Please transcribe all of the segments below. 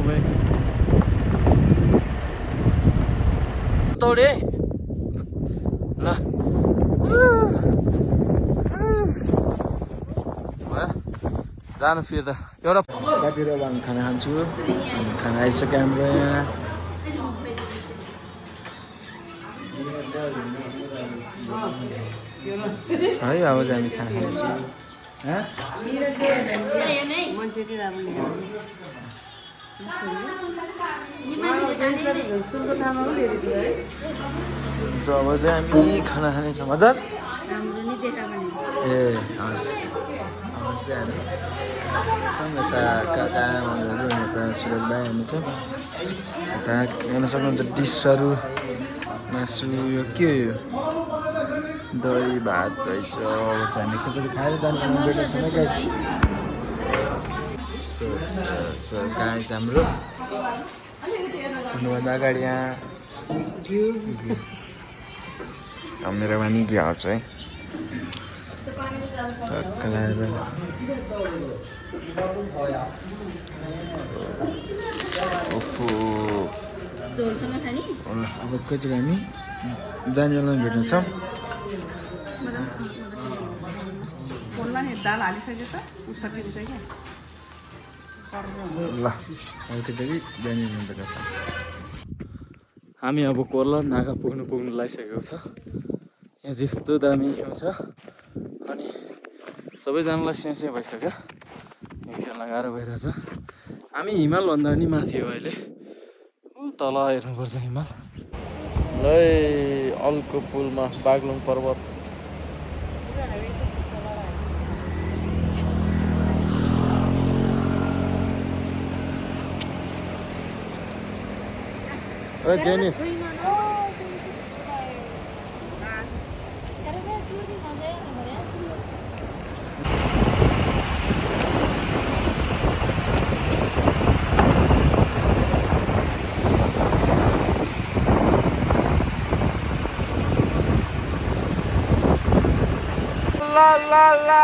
भाई तोडे ल जानु फिर्दा एउटा साथीहरू हामी खाना खान्छु खाना आइसक्यो हाम्रो यहाँ है अब चाहिँ हामी खाना खान्छौँ अब चाहिँ हामी खाना खानेछौँ हजुर ए हस् अब चाहिँ हामी छौँ यता काका आमाहरू यता सुरज भाइ हामी छौँ यता हेर्न सक्नुहुन्छ डिसहरू मासु यो के हो यो दही भात रहेछ अब चाहिँ हामी कतिले खाएर जानु बेटर छैन गाइस सो गाइस हाम्रो हुनुभन्दा अगाडि यहाँ मेरो पनि के हाल्छ है टक्क लगाएर ओहो अब कति हामी जानेलाई भेट्नेछौँ ल अलिकति जाने भेट्छ हामी अब कोर्ला नागा पुग्नु लागिसकेको छ यहाँ जस्तो दामी हिउँ छ अनि सबैजनालाई स्यासे भइसक्यो यो खेल्न गाह्रो भइरहेछ हामी हिमालभन्दा पनि माथि हो अहिले तल हेर्नुपर्छ हिमाल ल अल्को पुलमा बागलुङ पर्वत ओ Janice la la la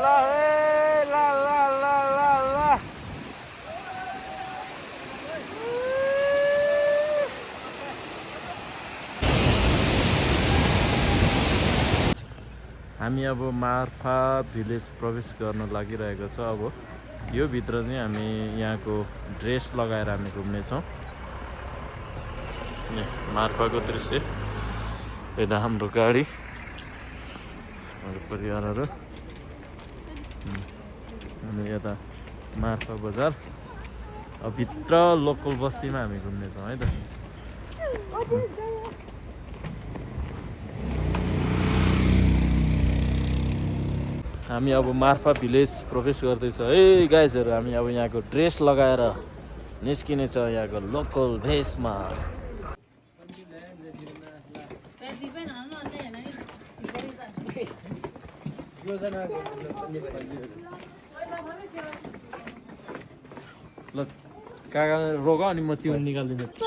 la la la la la हामी अब मार्फा भिलेज प्रवेश गर्न लागिरहेको छ अब यो भित्र चाहिँ हामी यहाँको ड्रेस लगाएर हामी घुम्नेछौँ मार्फाको दृश्य यता हाम्रो गाडी परिवारहरू अनि यता मार्फा बजार अब भित्र लोकल बस्तीमा हामी घुम्नेछौँ है त हामी अब मार्फा भिलेज प्रवेश गर्दैछ है गाइजहरू हामी अब यहाँको ड्रेस लगाएर निस्किनेछ यहाँको लोकल भेषमा ल काका रोग अनि म त्यो निकालिदिन्छु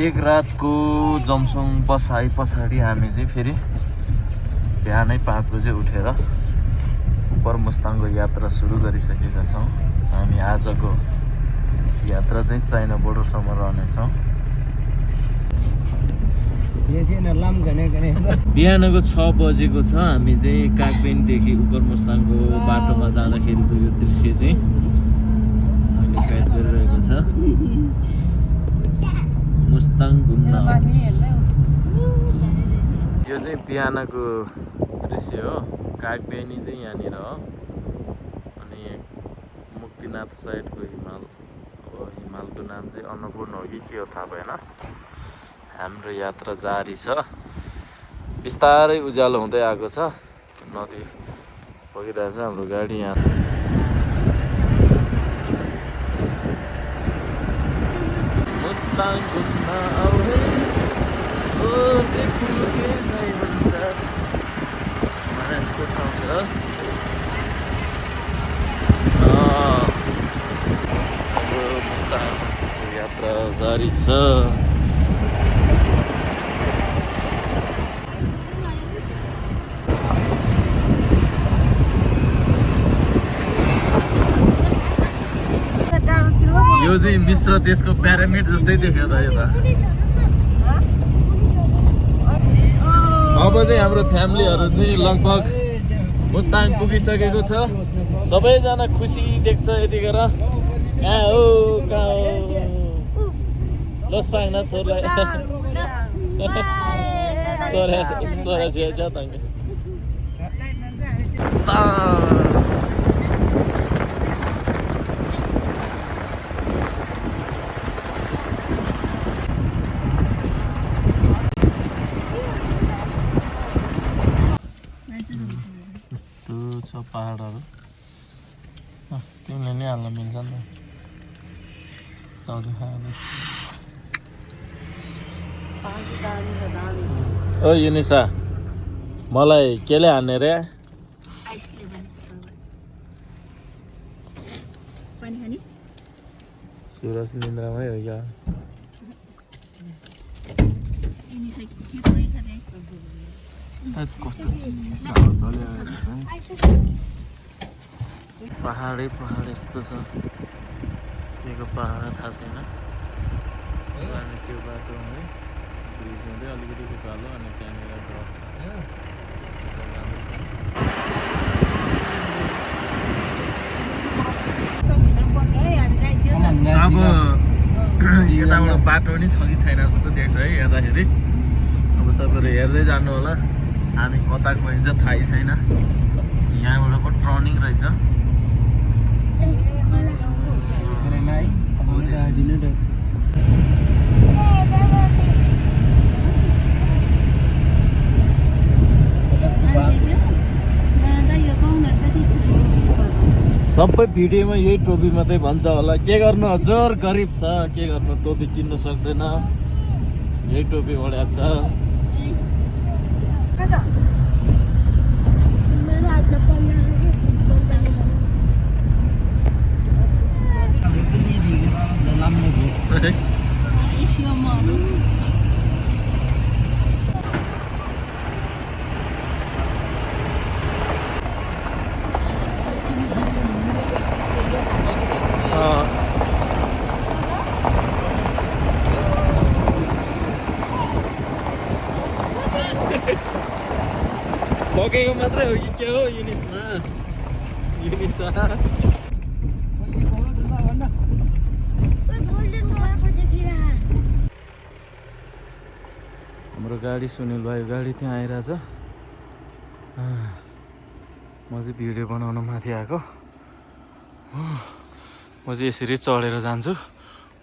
एक रातको जमसङ बसाइ पछाडि हामी चाहिँ फेरि बिहानै 5 बजे उठेर उपर मुस्ताङको यात्रा सुरु गरिसकेका छौँ हामी आजको यात्रा चाहिँ चाइना बोर्डरसम्म रहनेछौँ बिहानको 6 बजेको छ हामी चाहिँ कागबेनदेखि उपर मुस्ताङको बाटोमा जाँदाखेरिको यो दृश्य चाहिँ अहिले कैद गरिरहेको छ मुस्ताङ घुम्न यो चाहिँ बिहानको दृश्य हो कागबेनी चाहिँ यहाँनिर हो अनि मुक्तिनाथ साइडको हिमाल अब हिमालको नाम चाहिँ अन्नपूर्ण हो कि के हो थाहा भएन हाम्रो यात्रा जारी छ बिस्तारै उज्यालो हुँदै आएको छ नदी बगिरहेछ हाम्रो गाडी यहाँ मुस्ताङ घुम्न आउने सोधे पुगे जाइ भन्छ यस्तो ठाउँ छ हाम्रो मुस्ताङको यात्रा जारी छ यो चाहिँ मिश्र देशको प्यारामिड जस्तै देख्यो त यो त। अब चाहिँ हाम्रो फ्यामिलीहरू चाहिँ लगभग मुस्ताङ पुगिसकेको छ। सबैजना खुसी देख्छ यतिखेर। कहाँ हो कहाँ हो ल सांग न छोरा छोरा छ तंग यस्तो छ पहाडहरू। तिमीले नै हाल्न मिल्छ नि त चाउचाउ खाँदै। ओ युनिसा मलाई केले हान्ने रे? सुरज निन्द्रामै हो क्या? पहाडै पहाड यस्तो छ। के को पहाड थाहा छैन। अनि त्यो बाटो हुँदै ब्रिज हुँदै अलिकति उकालो अनि त्यहाँनिर ड्रप छ। अब यताबाट बाटो नि छ कि छैन जस्तो देख्छ है हेर्दाखेरि। अब तपाईँहरू हेर्दै जानु होला। हामी कता गइन्छ थाहै छैन। यहाँबाट पो टर्निङ रहेछ। सबै भिडियोमा यही टोपी मात्रै भन्छ होला। के गर्नु हजुर गरिब छ के गर्नु टोपी किन्न सक्दैन। यही टोपी ओढ्या छ। ठोकेको मात्रै हो कि के हो युनिसमा? युनिसा हाम्रो गाडी सुनिल भाइ गाडी त्यहाँ आइरहेछ। म चाहिँ भिडियो बनाउन माथि आएको। म चाहिँ यसरी चढेर जान्छु।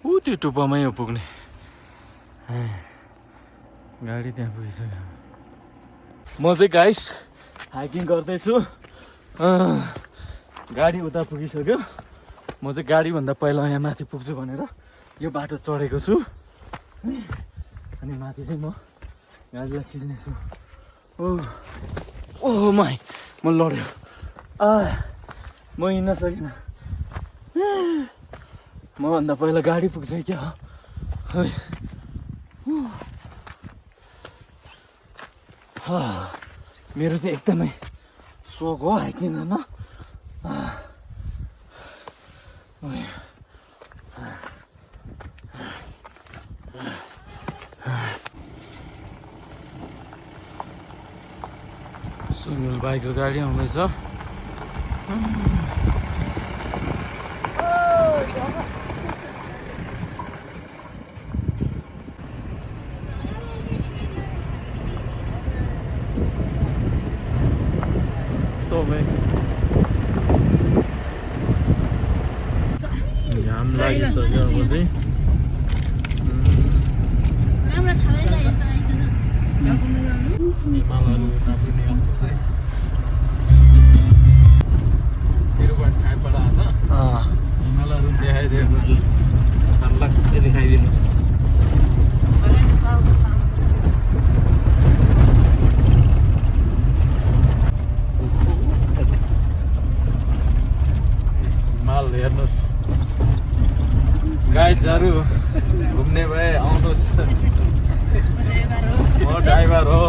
ऊ त्यो टुप्पामै हो पुग्ने। गाडी त्यहाँ पुगिसक्यो। म चाहिँ गाइस हाइकिङ गर्दैछु। गाडी उता पुगिसक्यो। म चाहिँ गाडीभन्दा पहिला यहाँ माथि पुग्छु भनेर यो बाटो चढेको छु। अनि माथि चाहिँ म गाडीलाई खिच्नेछु। ओह माई म लड्यो। म हिँड्न सकिनँ। मभन्दा पहिला गाडी पुग्छ क्या। मेरो चाहिँ एकदमै सोख हो हाइकिङ गर्न। सुनिल भाइको गाडी आउँदैछ। घाम लागिसक्यो अब चाहिँ। हिमालहरू यता पनि चाहिँ 0.5बाट आछ। हिमालहरू देखाइदिएको सल्लाह चाहिँ देखाइदिनु। हिमाल हेर्नुहोस् गाइजहरू। घुम्ने भए आउनुहोस्। म ड्राइभर हो।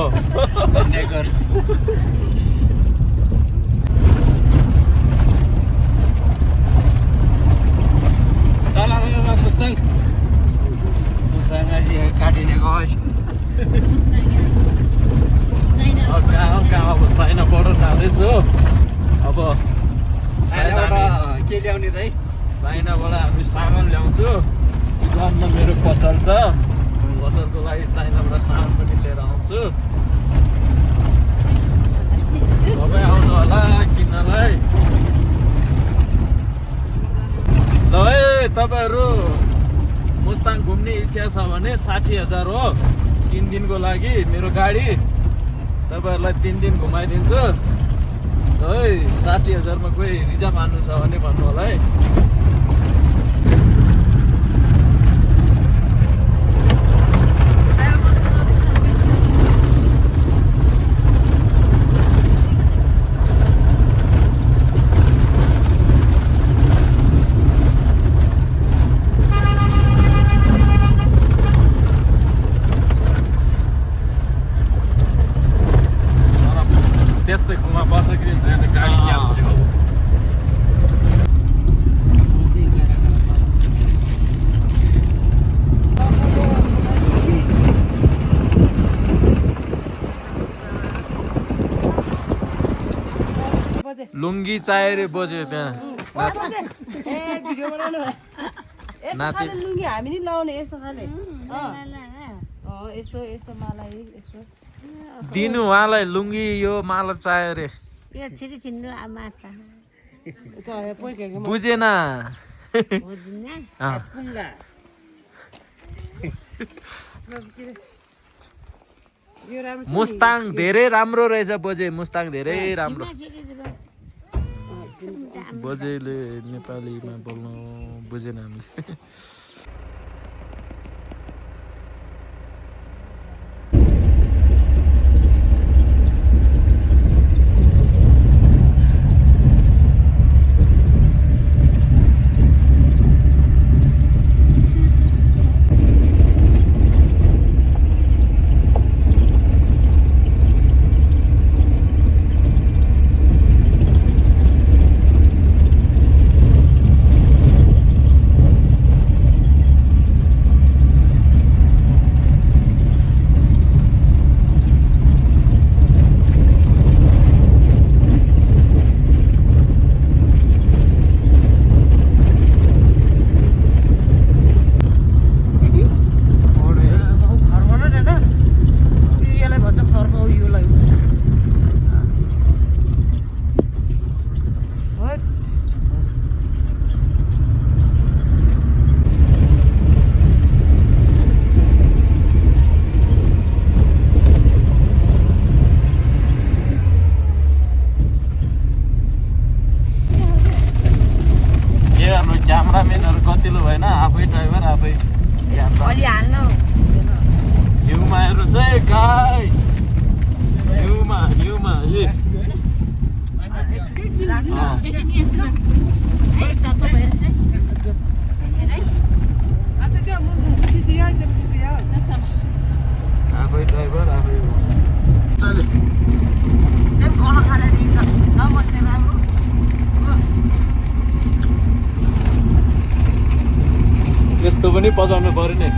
साला ल्याउने दाइ चाइनाबाट हामी सामान ल्याउँछु चितवनमा मेरो पसल छ पसलको लागि चाइनाबाट सामान पनि लिएर आउँछु सबै आउनु होला किन्नलाई ल है तपाईँहरू मुस्ताङ घुम्ने इच्छा छ भने 60,000 हो 3 दिनको लागि मेरो गाडी तपाईँहरूलाई 3 दिन घुमाइदिन्छु है 60,000 मा कोही रिजर्भ हान्नु छ भने भन्नु होला है त्यसै घुमा पर्छ कि गाडी क्याब लुङ्गी चाहियो रे बज्यो त्यहाँ नाति लुङ्गी हामी नि लाउने यस्तो खाले यस्तो यस्तो मलाई यस्तो दिनु उहाँलाई लुङ्गी यो माला चाहियो रे बुझेन मुस्ताङ धेरै राम्रो रहेछ बोजे मुस्ताङ धेरै राम्रो बोजेले नेपालीमा बोल्नु बुझेन हामीले क्यामराम्यानहरू कतिलो भएन आफै ड्राइभर आफै हिउँमा हेर्नुहोस् है गाइस हिउँमा आफै ड्राइभर आफै यस्तो पनि बजाउनु पर्यो नि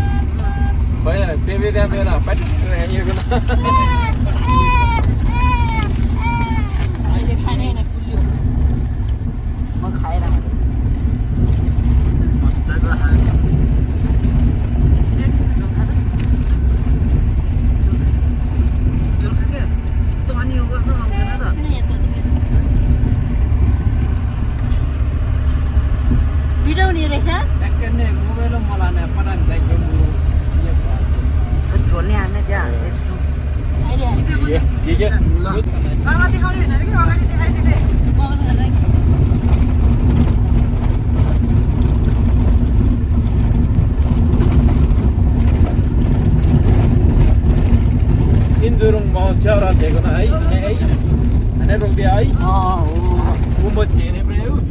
भएन बेबी त्यहाँ मेरो अहिले खाने होइन पुल्यो म खाएर मजाको बिराउने रहेछ मोबाइल मलाई पठान झोल्ने हाल्ने त्यहाँ यसो 인주롱 뭐 지어라 되거나 아이 안 해롱디 아이 뭐 지네 브레우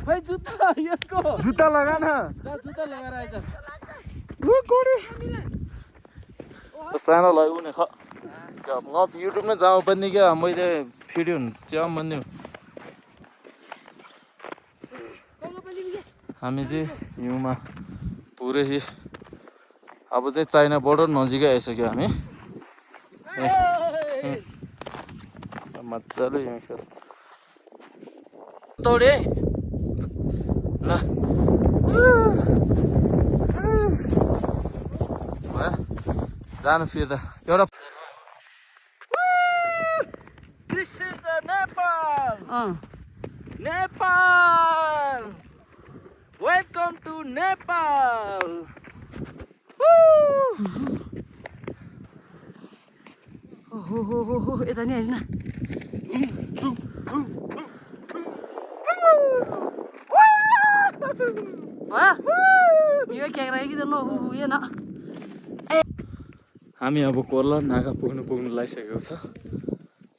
भाइ जुत्ता यसको जुत्ता लगा न जुत्ता लगाएर आइज सानो लगाउने ख युट्युबमा जाउँ पनि क्या मैले भिडियो हुन्छ भन्ने हामी चाहिँ हिउँमा पुरै अब चाहिँ चाइना बोर्डर नजिकै आइसक्यो हामी मजाले यहाँ खेल तोडे ल जानु फिर्दा एउटा This is a Nepal. Nepal. Welcome to Nepal. हो यता नि आइज न यो क्यामेरा कि न उयो न हामी अब कोर्ला नागा पुग्नु लागिसकेको छ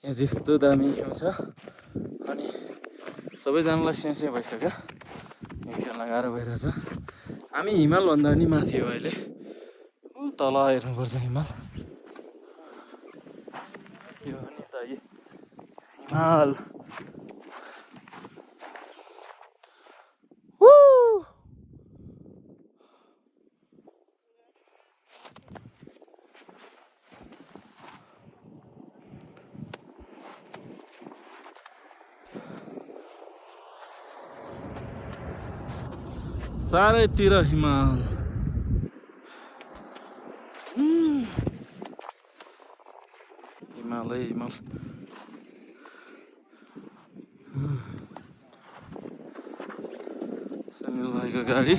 यहाँ जस्तो दामी हिउँ छ अनि सबैजनालाई सेसे भइसक्यो यो खेल्न गाह्रो भइरहेछ हामी हिमालभन्दा पनि माथि हो अहिले तल हेर्नुपर्छ हिमाल यो नि त हिमाल चारैतिर हिमाल हिमालै हिमाल सनिल भाइको गाडी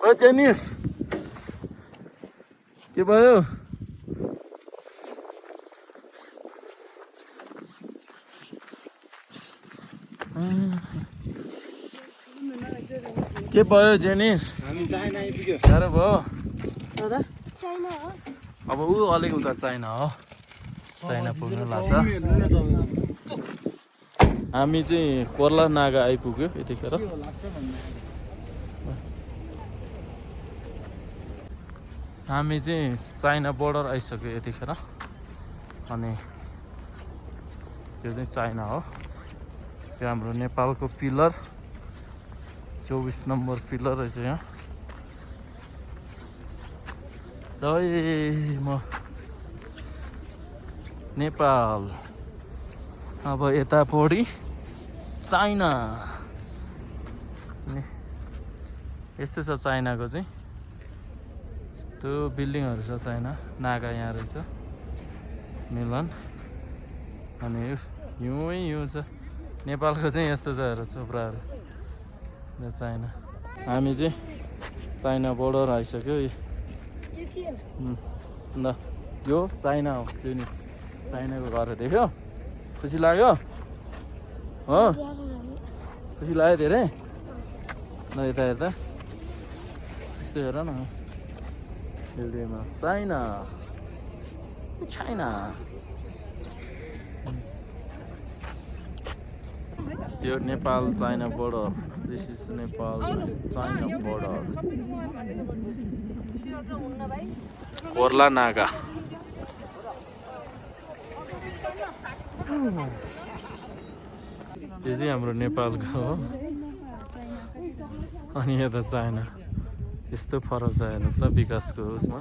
ओ जेनिस के भयो के भयो जेनिस हामी चाइना आइपुग्यो गाह्रो भयो चाइना हो अब ऊ अलिक उता चाइना हो चाइना पुग्नु लाग्छ हामी चाहिँ कोर्ला नागा आइपुग्यो यतिखेर हामी चाहिँ चाइना बोर्डर आइसक्यो यतिखेर अनि यो चाहिँ चाइना हो यो हाम्रो नेपालको पिलर 24 नम्बर पिलर रहेछ यहाँ जय म नेपाल अब यता पढी चाइना यस्तो छ चाइनाको चाहिँ यस्तो बिल्डिङहरू छ चाइना नागा यहाँ रहेछ मिलन अनि हिउँ छ नेपालको चाहिँ यस्तो छ हेर चोप्राहरू चाइना हामी चाहिँ चाइना बोर्डर आइसक्यो ल यो चाइना हो जिनिस चाइनाको घर देख्यो खुसी लाग्यो हो खुसी लाग्यो धेरै ल यता हेर्दा यस्तो हेर न बिल्डिङमा चाइना चाइना यो Nepal China border this is Nepal China border Korla नागा यो चाहिँ हाम्रो नेपालको हो अनि यता चाइना यस्तो फरक छ हेर्नुहोस् त विकासको उसमा